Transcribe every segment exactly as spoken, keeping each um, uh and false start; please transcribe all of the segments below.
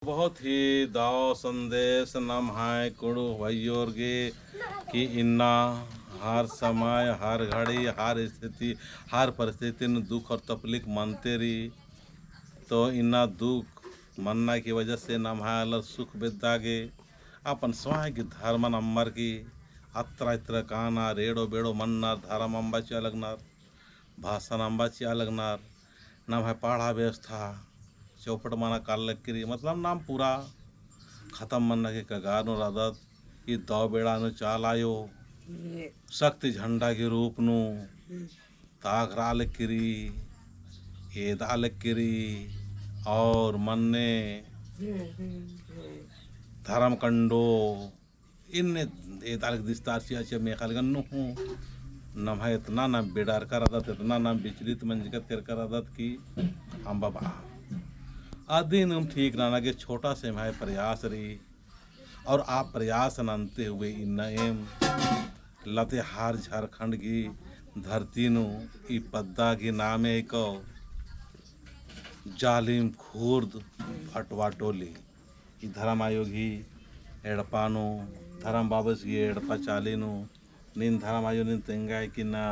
बहुत ही दव संदेश नम्है कुँड़ुख़ भइयोर गे कि इन्ना हर समय, हर घड़ी, हर स्थिति, हर परिस्थिति नू दुख और तकलीफ मनते रई। तो इन्ना दुख मन्ना की वजह से नम्है आलर सुख बेद्दा गे अपन स्वयं की धर्मन अम्बर की अत्रा इत्रा कानर, एड़ो बेड़ो मन्नर, धर्म अम्बा चिआ लगनर, भाषण अम्बा चिआ लगनर, नम्है पड़हा व्यवस्था चौपट मना काला लगी रई, मतलब नाम पूरा खतम मन्ना की कगार नू रअदत। ई दव बेड़ा नू चाला आयो शक्ति झंडा की रूप नू ताख़रआ लगी रई, एदआ लगी रई और मन्ने धर्म कंडो इन्ने एदालक दिस्तार चिआ चिआ मेख़ा लगन नू हूँ। नम्है एतना नाम बेड़ारका रअदत, एतना नाम विचलित मंजकत केरका रअदत कि अम्बा बआ। अदिन हूँ ठीक नना गे छोटा से एम्है प्रयास रई। और आ प्रयास नन्ते हुए इन्ना एम लातेहार झारखंड की धरती नू ई पद्दा की नामे को जालिम खुर्द भटवा टोली। ई धर्म आयो गही एड़पा नू, धर्म बाबस गही एड़पा चाली नू, नीन धर्म आयो नीन तेंगा है कि ना,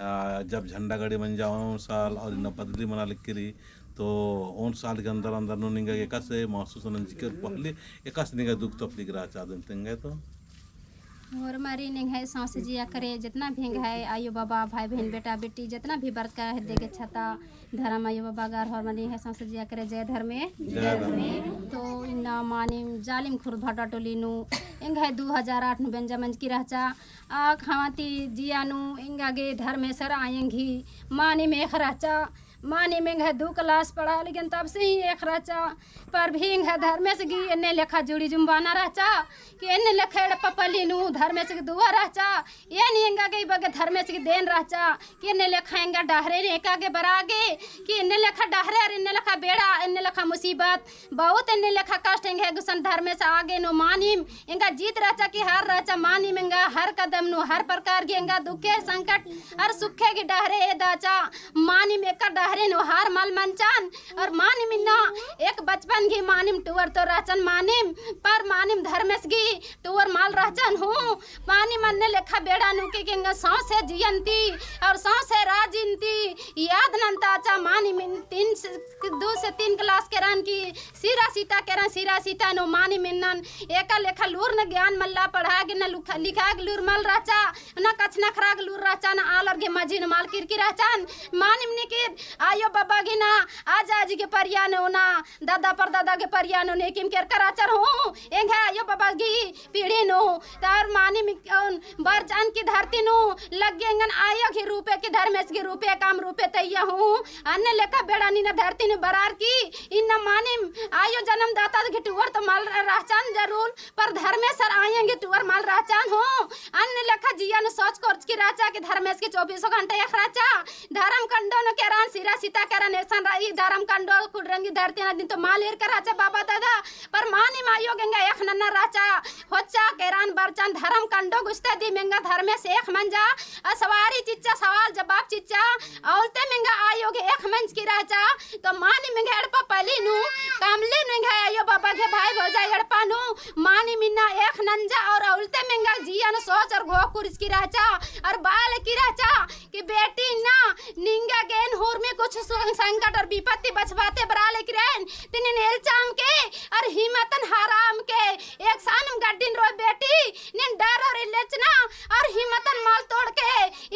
आ, जब झंडा गड़ी मंजा ओन साल और इन्ना बदली मना लगी रई, तो ओन साल के अंदर अंदर नू निंगा गे एकासे महसूस नंजकी और पहले एकासे निंगा दुख तकलीफ रहचा अदिन तेंगा है तो। होरमारिन एंग्है सौंसे जिया केरा जेतना भी एंग्है आयो बाबा, भाई बहिन, बेटा बेटी, जेतना भी बरचका हेद्दे गे छता, धर्म आयो बाबा गर होरमारिन एंग्है सौंसे जिया केरा जय धर्मे। जय धर्मे। तो इन्ना मानिम जालिम खुर्द भटवा टोली नू एंग्है दू हजार आठ नू बेंजा मंजकी रहचा। आ ख़वाती जिया नू एंगा गे धर्मेसर आयंग ही मानिम एख़ रहचा। मानिम एंग्है दू class पढ़आ लगियन तब से ही एख़ रहचा। पर भी एंग्है धर्मेस गही एन्ने लेखा जुड़ी जुम्बाना रहचा कि एन्ने लेखा एड़पा पल्ली नू धर्मेस गही दुआ रहचा। एन एंगा गे इबा गे धर्मेस गही देन रहचा कि एन्ने लेखा एंगा डहरे एका गे बरआ गे कि एन्ने लेखा डहरे और एन्ने लेखा बेड़ा, एन्ने लेखा मुसीबत, बहुत एन्ने लेखा कष्ट एंग्है गुसन धर्मेस आगे नू मानिम एंगा जीत रहचा कि हार रहचा, मानिम एंगा हर कदम नू हर प्रकार गही एंगा दुखे संकट और सुखे गही डहरे एदाचा। मानिम एका डहरे नू हार मल मंजचन और मानिम इन्ना एक बचपन गही मानिम टूअर तो रहचन मानिम, पर मानिम धर्मेस गही टूअर मल रहचन हूँ। मानिम अन्ने लेखा बेड़ा नू के एंगा सौंसे जियन ती और सौंसे राजिन ती याद नन्ताचा। मानिम इन्ना तीन से, दू से तीन class केरन की सिरा सीता केरन, सिरा सीता नू मानिम इन्नन एका लेखा लूरन ज्ञान मल्ला, पढ़आ गे ना लुखा-, लिखआ गे लूर मल रहचा, ना कछनखरआ गे लूर रहचा, ना आलर गे मझी नू मल किरकी रहचन। मानिम नीकिर आयो बाबा गही ना, आजा आजी गही परिया नू ना, दादा परदादा गही परिया नू नेकिम केरका रहचर हूँ। एंग्है आयो बाबा गही पीढ़ी नू, तार मानिम बरचन की धरती नू लग्गी एंगन आयो गही रूपे की धर्मेस गही रूपे काम रूपे तइया हूँ। अन्ने लेखा बेड़ा नीन धरती नू बरअर की इन्ना मानिम आयो जनमदाता गही टूअर तो मल रहचन जरूर, पर धर्मेसर आयंग गही टूअर मल रहचन हूँ। अन्ने लेखा जिया नू सोच कोरचकी रहचा कि धर्मेस गही चौबीसों घंटा एख़ रहचा। धर्म कंडो नू केरन, सिरा सीता केरन, एकसन रई धर्म कंडो, कुड़रंगी धरती नू अदिन तो मल एरका रहचा बाबा दादा, पर मानिम आयो गे एंगा एख़ नन्ना रहचा। होच्चा केरन बरचन धर्म कंडो गुस्ते दिम एंगा धर्मेस एख़ मंजा, आ सवारी चिच्चा, सवाल जवाब चिच्चा, औलतेम एंगा आयो गे एख़ मंजकी रहचा। तो मानिम एंग्है एड़पा पल्ली नू, कमली नू एंग्है आयो बाबा गही भाई भौजाई एड़पा नू, मानिम इन्ना एख़ नंजा और औलतेम एंगा जिया नू सोच और घोख कुरचकी रहचा और बआ लगी रहचा कि बेटी इन्ना निंगा गे एन हुरमी कुछ सं-, संकट और विपत्ति बछाबअते बरआ लगी रअन, तिनिन एल्चा अमके और हिम्मतन हरआ अमके। एकसनम गड्डिन रओय बेटी, नीन डर और एल्चना और हिम्मतन मल तोड़के,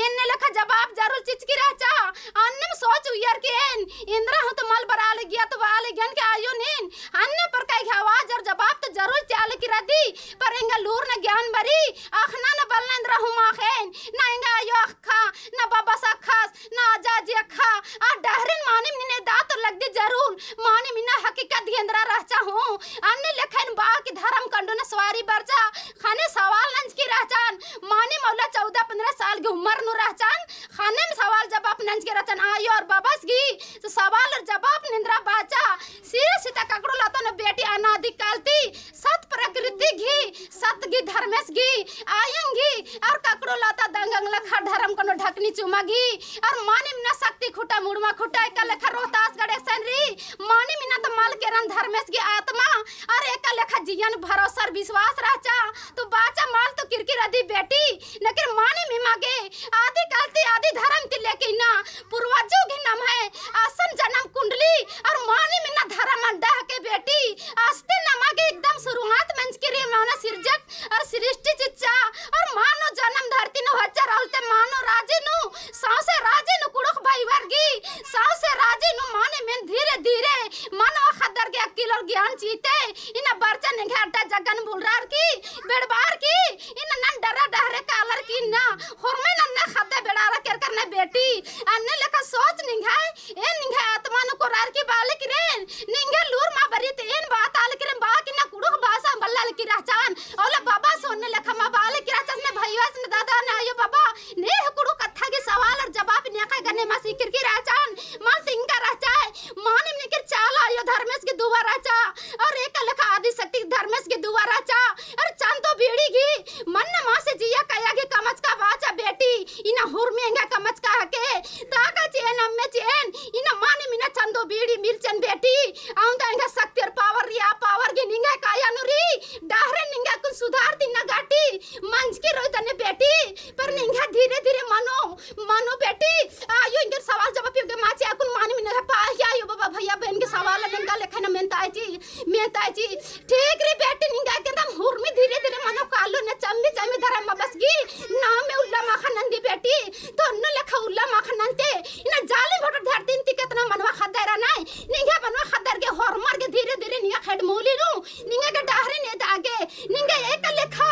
एन्ने लेखा जवाब जरूर चिचकी रहचा। अन्नेम सोच उइयर की एन, एन्दरा हूँ तो मल बरआ लगिया तो बआ लगियन के आयो नीन, अन्ने प्रकार की आवाज और जवाब तो जरूर चिआ लगी रअदी, पर एंगा लूरन ज्ञान बरई, अख़ना ना बलना एन्दरा हूँ माख़ेन, ना एंगा आयो अख़ा, ना बाबस अख़स, ना आजा आजी अख़ा, आ डहरेन मानिम नीन एदा तो लगदी जरूर, मानिम इन्ना हकीकत गे एन्दरा रहचा हूँ। अन्ने लेखा एन बआ की धर्म कंडो नू सवारी बरचा, ख़ने सवाल नंजकी रहचन, मानिम औला चौदह पन्द्रह साल की उम्र नू रहचन, ख़नेम सवाल जवाब नंजकी रहचन, आयो और बाबस गही, तो सवाल और जवाब नू एन्दरा बाचा, सिरा सीता ककड़ो लता नू बेटी अनादि काल ती, सत प्रकृति शक्ति गही, सत गही, धर्मेस गही, आयंग गही, और ककड़ो लता दंगंग लखा धरम कोनो ढकनी चुमा गही, और मानिम ना शक्ति खुटा मुड़मा खुटा एका लेखा रोहतासगढ़ एकसन रई, मानिम इन्ना तो मल केरन धर्मेस गही आत्मा, और एका लेखा जियन भरोसा और विश्वास रहचा, तो बाचा मल तो किरकिर अदी बेटी, लेकिन मानिम इमा गे, आदि काल ती आदि धरम ती लेके इन्ना, पूर्वजो गही नम्है, असन जनम कुंडली, और मानिम इन्ना धरम अड्डा हके बेटी, अस्ते नमा गे एकदम शुरुआत मंजकी रई मानो सिरजक, और सृष्टि चिच्चा, और मानो जनम धरती नू हच्चा रहुलते मानो राजी नू, सौंसे राजी नू कुँड़ुख़ भइवर गही, सौंसे राजी नू मानिम एन धीरे धीरे, मानो ख़द्दर गे अक्किल और ज्ञान चिअते, इन्ना बरचा निंग्है अड्डा जगन बुलरार की, बेड़बार की, इन्ना नन डरा डहरे कालर की इन्ना, होरमय नन्ना ख़द्दे बेड़ारा केरकर ने बेटी, अन्ने लेखा सोच निंग्है, एन निंग्है आत्मा नू कोरार की बाले किरेन, निंग्है लूर मा बरी ते एन बात आले किरेन बा कि ना कुँड़ुख़ भाषा बल्ला ले की रहचान। औले बाबा सोन्ने लेखा मा बाले की रहचास ने भइवास ने दादा ने आयो बाबा, ने कुँड़ुख़ कत्था की सवाल और जवाब नेका गने मा सिकिर की रहचान। मल तिंगा रहचाय, मानिम निकिर चाला आयो धर्मेस की दुआ रहचा, और एका लेखा आदि शक्ति धर्मेस की दुआ रहचा, और चंदो बीड़ी गही, मन्न मासे जिया कया गही कमचका बाचा बेटी, इन्ना हुरमी एंगा कमचका हके, ताका चेन अम्मे चेन, इन्ना मानिम इन्ना चंदो बीड़ी मिर्चन बेटी, औंदा एंगा शक्ति और power रई, आ power गही निंगा काया नू रई, डहरे निंगा कुन सुधार तिन्ना गाटी, मंजकी रोई तने बेटी, पर निंगा धीरे धीरे मनो, मनो बेटी, आयो एंगर सवाल जवाब पियो गे माचे अक्कुन मानिम इन्ना पाही आयो बाबा भइया बहिन के सवाल निंगा लेखा ना मेनताय ची, मेनताय ची। ठीक रई बेटी निंगा एकदम हुरमी धीरे धीरे मनो कालो ने चम्मी चम्मी धरम बाबस गही नामे उल्ला माखा नंदी बेटी। तो अन्ने लेखा उल्ला माखा नंते इन्ना जालिम भोटर धरती ती केतना मनवा ख़द्दर रअनर। निंगा मनवा ख़द्दर गे होरमर गे धीरे धीरे निंगा खेड्ड मूली नू निंगा गे डहरे ने दागे निंगा एका लेखा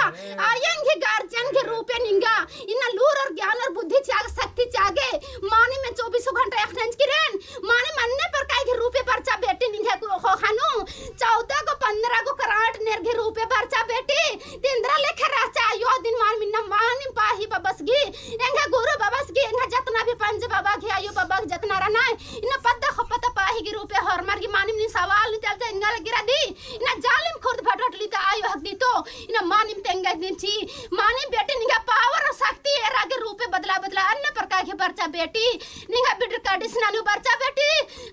आयंग गही guardian गही रूपे निंगा इन्ना लूर और ज्ञान और बुद्धि चिआ गे शक्ति चिआ गे मानिम एन चौबीसों घंटा एख़नंजकी रअन। मानिम अन्ने प्रकार गही रूपे बरचा बेटी निंगा ख़ोख़ा नू चौदह गो पन्द्रह गो कराट नेर गही रूपे बरचा बेटी। तिंद्रा लेखा रहचा आयो दिन मानिम इन्ना मानिम पाही बाबस गही एंगा गुरु बाबस गही एंगा जतना भी पंच बाबा गही आयो बाबा गही जतना रअनर इन्ना पद्दा ख़ोप्पा ता पाही गही रूपे होरमर गही मानिम नीन सवाल नू तेलचा एंगा लगी रअदी। इन्ना जालिम खुर्द भटोट ली ता आयो हक दी तो इन्ना मानिम तेंगा दिन ची। मानिम बेटी निंगा power और शक्ति एरा गही रूपे बदला बदला अन्ने प्रकार गही बरचा बेटी। निंगा बिडर काडिस ननू बरचा बेटी।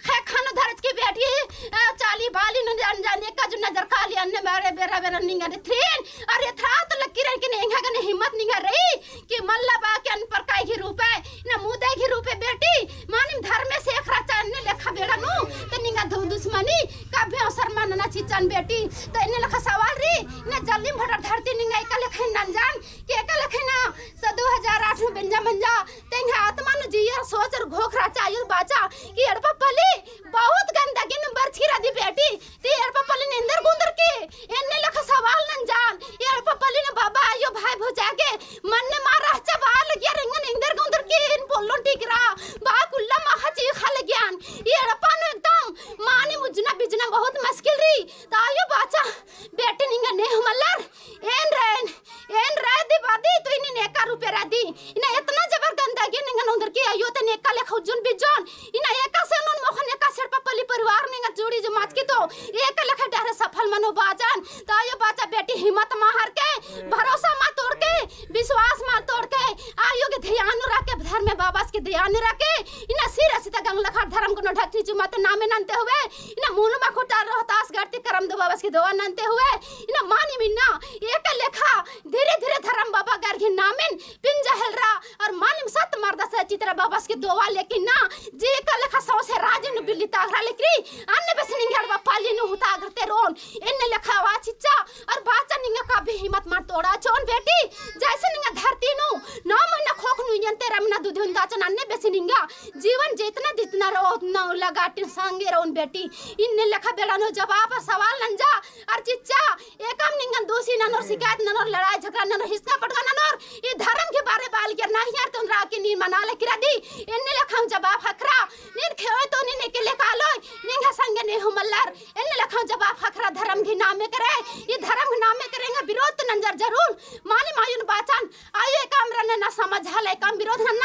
ख़ेक्खा नू धरचकी बेटी। अ, चाली बाली नू जान जान एका जुन्ना जरकाली अन्ने बारे बेरा बेरा निंगा रे थ्रीन। अरे थ्रा तो लक्की रअन कि एंगा गने हिम्मत निंगा रई। कि मल्ला बा के अनपरकाई गही रूपे, इन्ना मुदई गही रूपे बेटी, मानिम धर्मेस एख़ रहचा अन्ने लेखा बेड़ा नू, ते निंगा दु-, दुश्मनी, कभी अवसर मा नना चिच्चन बेटी, ते इन्ने लेखा सवाल रई, इन्ना जालिम भोटर धरती निंगा एका लेखा नंजन, कि एका लेखा ना, सन दो हजार आठ नू बेंजा मंजा, ते एंग्है आत्मा नू जिया सोच और घोख रहचा आयो बाचा, कि एड़पा पल्ली, बहुत गंदगी नू बरचकी रअदी बेटी, ती एड़पा पल्लिन एन्देर गुंदरकी, एन्ने लेखा सवाल नंजन, एड़पा पल्लिन बाबा आयो भाई भौजाय गे, मन्ने मा रहचा बआ लगियर एंगन एन्देर गुंदरकी, एन पोल्लोन टिकरा, बआ कुल्ला माखा चीखा लगियन, ई एड़पा नू एकदम, मानिम उज्जना बिज्जना बहुत मुश्किल रई, ता आयो बाचा, बेटी निंगा नेहूँ मल्लर, एन रअन, एन रअदी बादी तो इन्ना एका रूपे रअदी। इन्ना एतना जबर गंदगी निंगन उन्दरकी आयो ते एका लेखा उज्जोन बिज्जोन। इन्ना एकासे नोन मोख़न एकासे एड़पा पल्ली परिवार निंगन जुड़ी जो माचकी तो एका लेखा डहरे सफल मनो बाचन। तो आयो बाचा बेटी हिम्मत मा हारके, भरोसा मा तोड़के, विश्वास मा तोड़के, आयो गे ध्यान रखे, धर्मे बाबस गे ध्यान रखे। इन्ना सिरा सिता गंगला घाट धरम गुनो ढकनी चुमा ते नामे नन्ते हुए। इन्ना मूल मा खुटा रोहतास गढ़ ती करम दो बाबस गे दुआ नन्ते हुए। इन्ना मानिम इन्ना एका लेखा धीरे धीरे धरम बाबा गर गही नामेन पिंजा हेलरा और मानिम सत मरदा से चित्रा बाबस गे दुआ लेके इन्ना जे एका लेखा सौंसे राजी नू बिल्ली तागरा लेकरी अन्ने बेसे निंगा एड़पा पल्ली नू हूँ तागरते रोन। एन्ने लेखा आवाज चिच्चा और बाचा निंगा कभी हिम्मत मा तोड़ाचोन बेटी। जैसे निंगा धरती नू नौ महीना ख़ोख़ नू इयन तेरह महीना दूध उन्दाचन अन्ने बेसे निंगा जीवन जितना जितना रओ उतना उल्ला गाटिन संगे रओन बेटी। इन्ने लेखा बेड़ा नू जवाब सवाल नंजा और चिच्चा, एकअम निंगन दोषी ननोर, शिकायत ननोर, लड़ाई झगड़ा ननोर, हिसका पटका ननोर, ई धरम के बारे बाल गियर ना हियार तो उन्दरा के नीन मना लेकरा दी, एन्ने लेखा जवाब ख़क्खरा, नीन खेओय तो नीन एके लेखा आलोय, निंग्है संगे नेहूँ मल्लर, एन्ने लेखा जवाब ख़क्खरा धरम गही नामे करे, ई धरम गही नामे करे एंगा विरोध तो नंजर जरूर, मानिम आयोन बाचन, आयो एकअम रअना ना समझ हल, एकअम विरोध नना